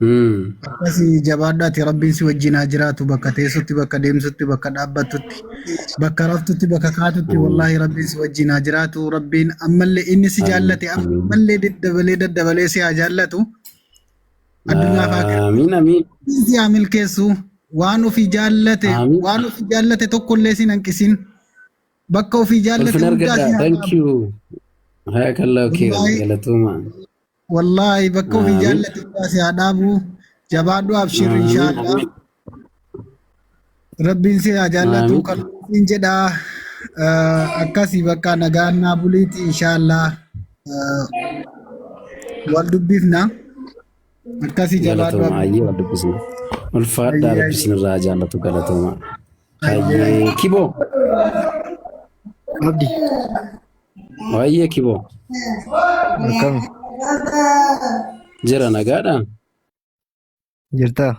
[SPEAKER 4] Akkasii jabaadhaati rabbiin si wajjin haa jiraatu bakka teessutti bakka deemsutti bakka dhaabbattutti bakka raftutti bakka kaatutti wallaahi rabbiin si wajjin haa jiraatu rabbiin ammallee inni si
[SPEAKER 1] Amiin.
[SPEAKER 4] jaallate
[SPEAKER 1] Amiin.
[SPEAKER 4] ammallee daddabalee daddabalee si haa jaallatu addunyaa fi
[SPEAKER 1] Amiin. Amiin.
[SPEAKER 4] aakiraa si haa milkeessu. Waan ofii jaallate
[SPEAKER 1] Amiin.
[SPEAKER 4] waan ofii jaallate tokkollee sin hanqisin. Bakka ofii jaallate
[SPEAKER 1] Ulfina
[SPEAKER 4] hundaa
[SPEAKER 1] argadhaa.
[SPEAKER 4] sin haa
[SPEAKER 1] Thank
[SPEAKER 4] dhaabu.
[SPEAKER 1] you. Hayyakallahu khairan.
[SPEAKER 4] Wallaahi
[SPEAKER 1] Galatooma.
[SPEAKER 4] wallaahi bakka ofii
[SPEAKER 1] Amiin.
[SPEAKER 4] jaallate hundaa si haa dhaabu. Jabaadhu abshir
[SPEAKER 1] Amiin.
[SPEAKER 4] inshaallah.
[SPEAKER 1] Amiin.
[SPEAKER 4] Rabbiin si haa jaallatu
[SPEAKER 1] Amiin.
[SPEAKER 4] kan siin jedhaa. Akkasii bakka nagaan naa buliiti inshaallah. Wal dubbifna. Akkasii jabaadhu
[SPEAKER 1] Galatooma.
[SPEAKER 4] abdii.
[SPEAKER 1] Hayyee wal dubbisna. Ulfaadhaa
[SPEAKER 4] Hayyee
[SPEAKER 1] rabbi isinirraa haa jaallatu galatooma.
[SPEAKER 4] hayyee.
[SPEAKER 1] Hayyee kiboo.
[SPEAKER 7] Abdi,
[SPEAKER 1] Hayyee kiboo.
[SPEAKER 7] akkam
[SPEAKER 1] Jira nagaadhaan.
[SPEAKER 7] jirtaa?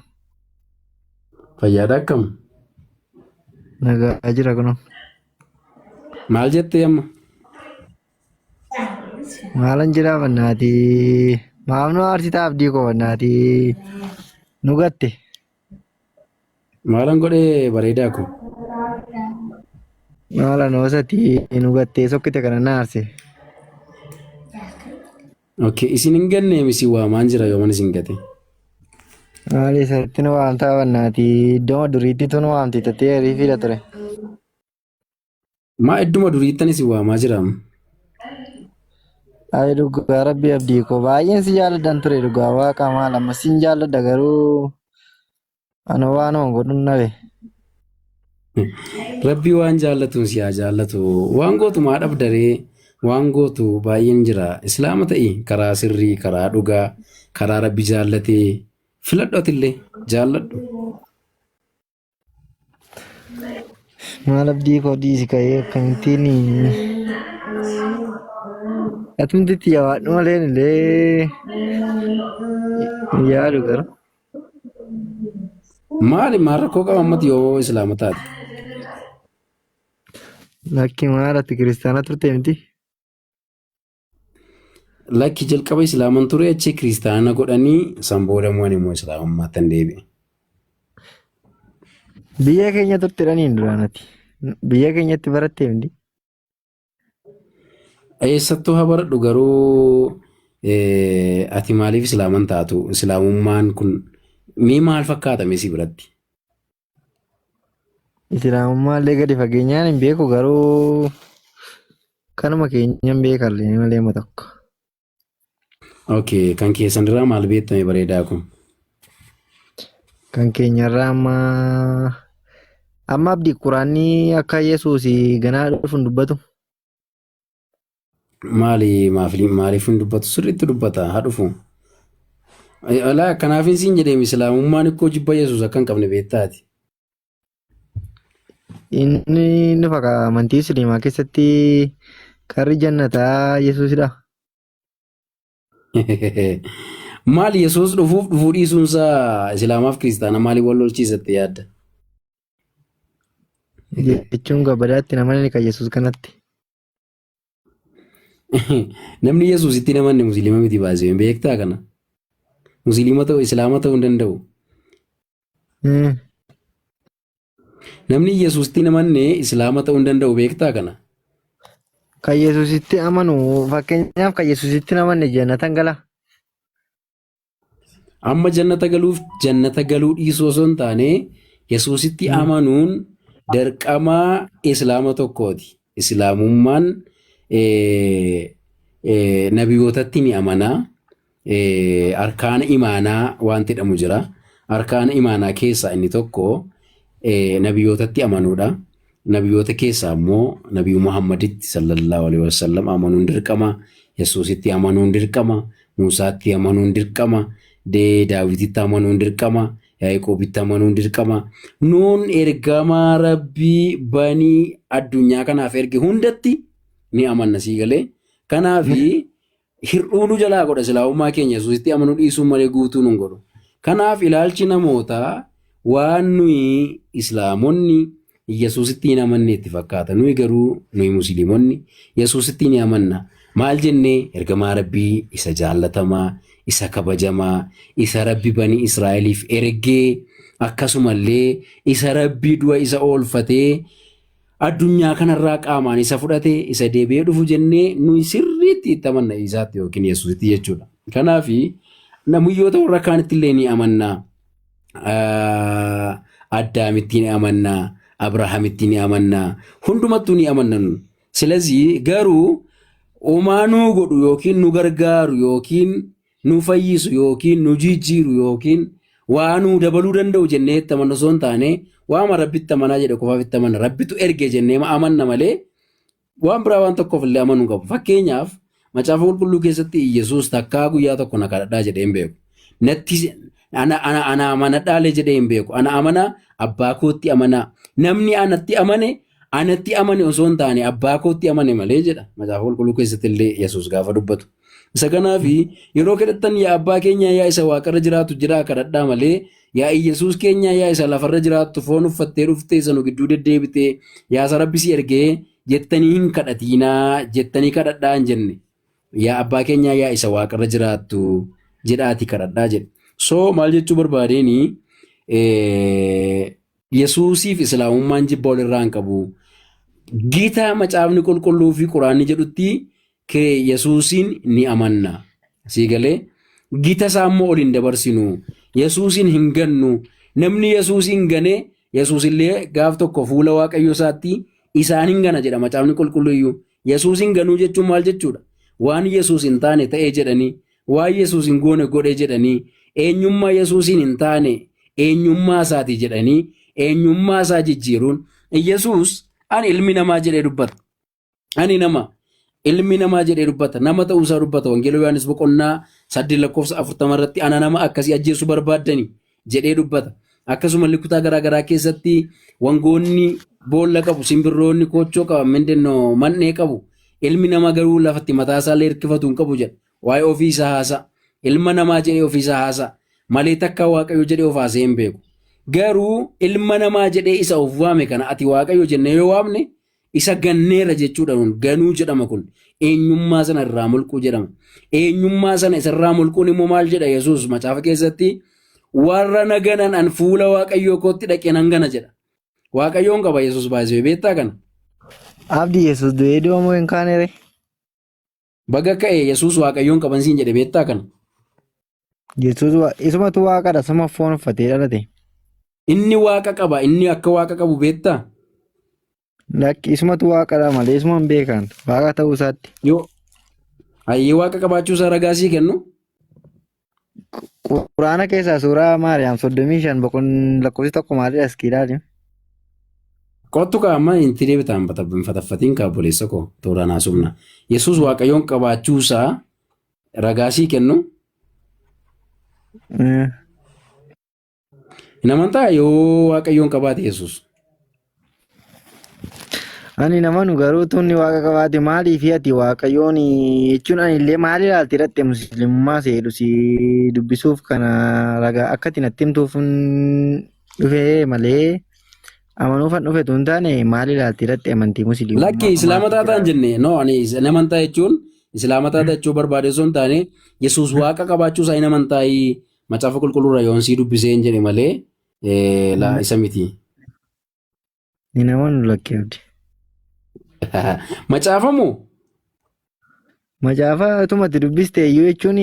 [SPEAKER 1] Fayyaadha akkam?
[SPEAKER 7] Nagaa jira kunoo.
[SPEAKER 1] Maal jettee amma?
[SPEAKER 7] Maalan jira bannaati. Maaf nu aarsitaa abdii koo bannaati. Nu gatte.
[SPEAKER 1] Maalan godhee bareedaa ko?
[SPEAKER 7] Maala noosati nu gattee sokkite kana na aarse.
[SPEAKER 1] Okay, isin hin ganne misi waamaan jira yooman isin gate.
[SPEAKER 7] Maali isatti nu waamtaa bannaati. Iddoo duriitti tu nu waamti tattee ariifiidha ture.
[SPEAKER 1] Maa idduma duriittan isin waamaa jira amma?
[SPEAKER 7] Ayi dhugaa rabbi abdii koo baay'een si jaalladhan ture dhugaa waaqa maal amma sin jaalladha garuu ana waanuma godhun dhabe.
[SPEAKER 1] Rabbii waan jaallatuun si haa jaallatu. Waan gootu maa dhabdaree waan gootu baay'een jira. Islaama ta'i karaa sirrii, karaa dhugaa, karaa rabbi jaallatee filadhu atillee jaalladhu.
[SPEAKER 7] Maal abdii koo dhiisi ka'ee akkamittiin atumti itti jabaadhu malee illee hin yaadu garuu.
[SPEAKER 1] Maali maal rakkoo qaba ammatti yoo islaama taate?
[SPEAKER 7] Lakki maal ati kiristaana turte miti?
[SPEAKER 1] Lakki jalqaba islaaman ture achi kiristaana godhanii san booda immoo ani immoo islaamummaatti hin deebi'e.
[SPEAKER 7] Biyya keenya turte dhaniin duraan ati. Biyya keenyatti baratte miti?
[SPEAKER 1] Eessattuu haa baradhu garuu ati maaliif islaaman taatu? Islaamummaan kun mee maal fakkaata mee si biratti?
[SPEAKER 7] Islaamummaa illee gadi fageenyaan hin beeku garuu kanuma keenyan beekallee malee amma tokko.
[SPEAKER 1] Okay, kan keessan irraa maal beektame bareedaa kun?
[SPEAKER 7] Kan keenyarraa amma amma abdii quraanni akka Yesuus ganaa dhufu hin dubbatu.
[SPEAKER 1] Maali maaliif hin dubbatu? Sirriitti dubbata haa dhufu. Alaa kanaafin siin jedheem islaamummaan ikkoo jibba Yesuus akka hin qabne beektaati.
[SPEAKER 7] Inni inni faqa amantii Musliimaa keessatti karri jannataa Yesuusidha.
[SPEAKER 1] Maali Yesuus dhufuuf dhufuu dhiisuunsaa Islaamaaf kiristaana maaliif wal lolchiisatte yaadda?
[SPEAKER 7] Jechuun gabadaatti namoonni kan Yesuus kanatti.
[SPEAKER 1] Namni Yesuusitti hin amanne Musliima miti baasee beektaa kana. Musliima ta'uu Islaama ta'uu hin danda'u. Namni Yesuusitti hin amanne Islaama ta'uu hin danda'u beektaa kana.
[SPEAKER 7] Kan Yesuusitti amanu fakkeenyaaf kan Yesuusitti hin amanne jannatan gala.
[SPEAKER 1] Amma jannata galuuf jannata galuu dhiisuu osoo hin taane Yesuusitti amanuun dirqama Islaama tokkooti. Islaamummaan nabiyootatti ni amana. Arkaana imaanaa waan jedhamu jira. Arkaana imaanaa keessaa inni tokko nabiyootatti amanuudha. Nabiyoota keessaa immoo Nabii Muhammaditti sallallahu alaihi wasallam amanuun dirqama. Yesuusitti amanuun dirqama. Muusaatti amanuun dirqama. Daawititti amanuun dirqama. Yaaqoobitti amanuun dirqama. Nuun ergamaa Rabbii banii addunyaa kanaaf erge hundatti ni amanna sii galee. Kanaafi hir'uu nu jalaa godha islaamummaa keenya Yesuusitti amanuu dhiisuu malee guutuu nun godhu. Kanaaf ilaalchi namootaa waan nuyi islaamonni Yesuusitti hin amanne itti fakkaata. Nuyi garuu nuyi musliimonni Yesuusitti ni amanna. Maal jennee ergamaa Rabbii isa jaallatamaa, isa kabajamaa, isa Rabbi banii Israa'eliif ergee akkasumallee isa Rabbii du'a isa oolfatee addunyaa kanarraa qaamaan isa fudhate isa deebi'ee dhufu jennee nuyi sirriitti itti amanna Iisaatti yookiin Yesuusitti jechuudha. Kanaaf namuyyoota warra kaanitti illee ni amanna. Addaamitti ni amanna, Abrahaamitti ni amanna, hundumattuu ni amanna nun. Silazii garuu homaa nuu godhu yookiin nu gargaaru yookiin nu fayyisu yookiin nu jijjiiru yookiin waa nuu dabaluu danda'u jennee itti amanna osoo hin taane waama rabbitti amanaa jedhe qofaaf itti amanna. Rabbitu erge jennee amanna malee waan biraa waan tokkoof illee amanuu qabu. Fakkeenyaaf macaafa qulqulluu keessatti Iyyasuus takkaa guyyaa tokko na kadhadhaa jedhee hin beeku. Natti ana ana ana amanadhaalee jedhee hin beeku. Ana amanaa abbaa kootti amanaa. Namni anatti amane anatti amane osoo hin taane abbaa kootti amane malee jedha. Macaafa qulqulluu keessatti illee Yesuus gaafa dubbatu. Isa kanaaf yeroo kadhattan yaa abbaa keenya yaa isa waaqarra jiraatu jiraa kadhadhaa malee yaa Iyyasuus keenya yaa isa lafarra jiraattu foon uffattee dhuftee isa nu gidduu deddeebitee yaa isa rabbi si ergee jettanii hin kadhatiinaa jettanii kadhadhaa hin jenne. Yaa abbaa keenyaa yaa isa waaqarra jiraattu jedhaati kadhadhaa jedhe. So maal jechuu barbaadeeni Yesuusiif Islaamummaan jibba walirraa hin qabu. Gita macaafni qulqulluu fi quraanni jedhutti kee Yesuusiin ni amanna. Sii galee gita isaa immoo ol hin dabarsinu. Yesuusiin hin gannu. Namni Yesuusiin gane Yesuus illee gaaf tokko fuula Waaqayyo isaatti isaan hin gana jedha macaafni qulqulluu iyyuu. Yesuusiin ganuu jechuun maal jechuudha? Waan Yesuus hin taane ta'ee jedhanii, waan Yesuus hin goone godhe jedhanii, eenyummaa Yesuusiin hin taane eenyummaa isaati jedhanii eenyummaa isaa jijjiiruun Yesuus ani ilmi namaa jedhee dubbata. Ani nama ilmi namaa jedhee dubbata. Nama ta'uu isaa dubbata. Wangeela Yohaannis boqonnaa 8 lakkoofsa 40 irratti ana nama akkasii ajjeesuu barbaaddani jedhee dubbata. Akkasumallee kutaa garaa garaa keessatti wangoonni boolla qabu, simbirroonni koochoo qaban, mindinno man'ee qabu. Ilmi namaa garuu lafatti mataa isaa illee hirkifatu hin qabu jedha. Waa'ee ofii isaa haasa'a. Ilma namaa jedhee ofii isaa haasa'a. Malee takka Waaqayyo jedhee of haasa'ee hin beeku. Garuu ilma namaa jedhee isa of waame kana ati Waaqayyo jennee yoo waamne isa ganneera jechuudha kun ganuu jedhama kun eenyummaa sana irraa mulquu jedhama. Eenyummaa sana isarraa mulquun immoo maal jedha Yesuus macaafa keessatti warra na ganan an fuula Waaqayyoo kootti dhaqee nan gana jedha. Waaqayyoon qaba Yesuus baay'isee beektaa kana.
[SPEAKER 7] Abdi Yesuus du'ee du'a moo hin kaane ree?
[SPEAKER 1] Baga ka'e Yesuus Waaqayyoon qaban siin jedhe beektaa kana.
[SPEAKER 7] Yesuus isumatu waaqadha suma foon uffatee dhalate.
[SPEAKER 1] Inni waaqa qaba inni akka waaqa qabu beektaa?
[SPEAKER 7] Lakki isumatu waaqadha malee isuma hin beekan waaqa ta'uu isaatti.
[SPEAKER 1] Yoo hayyee waaqa qabaachuu isaa ragaa sii kennu.
[SPEAKER 7] Quraana keessaa suuraa Maariyaam 35 boqon lakkoofsi tokko maalidha iski ilaali.
[SPEAKER 1] Kottu kaa amma inti deebitaan hin fataffatiin kaa obboleessa koo tooraan haasofna. Yesuus waaqayyoon qabaachuu isaa ragaa sii kennu. Hin amantaa yoo Waaqayyoon qabaate Yesuus.
[SPEAKER 7] Ani namanu garuu tunni waaqa qabaate maaliif ati waaqayyoon jechuun ani illee maal ilaalti hidhatte musliimummaa seedhu si dubbisuuf kana ragaa akka ati natti himtuuf dhufee malee amanuufan dhufe tun taane maal ilaalti hidhatte amantii musliimummaa
[SPEAKER 1] Lakki islaama taataan jenne no ani hin amantaa jechuun islaama taata jechuu barbaade osoo hin taane Yesuus waaqa qabaachuu isaa hin amantaa Macaafa qulqulluu irraa yoon sii dubbisee hin jedhe malee laa isa miti.
[SPEAKER 7] Hin amanu lakki abdi.
[SPEAKER 1] Macaafa moo?
[SPEAKER 7] Macaafa utuma itti dubbiste iyyuu jechuun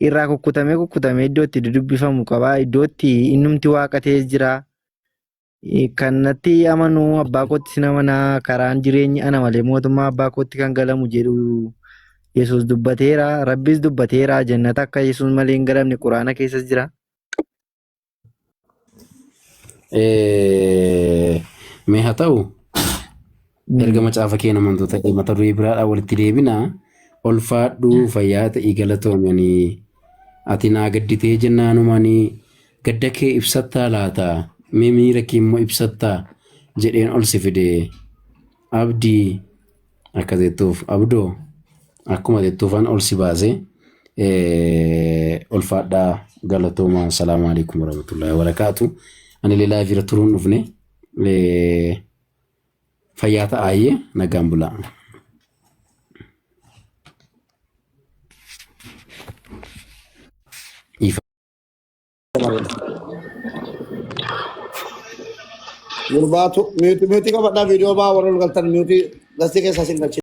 [SPEAKER 7] irraa kukkutamee kukkutamee iddoo itti dudubbifamu qaba. Iddoo itti innumti waaqa ta'es jira. Kan natti amanu abbaa kootti sin amanaa karaan jireenyi ana malee mootummaa abbaa kootti kan galamu jedhu Yesuus dubbateera Rabbis dubbateera jannata akka Yesuus malee hin galamne quraana keessas jira.
[SPEAKER 1] Mee haa ta'u erga macaafa kee namantu ta'e mata duree biraadhaan walitti deebina olfaadhu fayyaa ta'ii galatoomanii ati naa gadditee jennaanumanii Gadda kee ibsattaa laata? Mee miira kee immoo ibsattaa? Jedheen ol si fide. Abdii akka jettuuf Abdoo akkuma jettuufan ol si baase. Ulfaadhaa galatooma. Salaamu alaikum warahmatullahi wabarakaatu. Ani illee live irra turuun dhufne. Fayyaa ta'aayyee nagaan bulaa.
[SPEAKER 8] Gurbaatu miutii qabadhaa viidiyoo baa warra ol galtan miutii gastii keessaa sin galchina.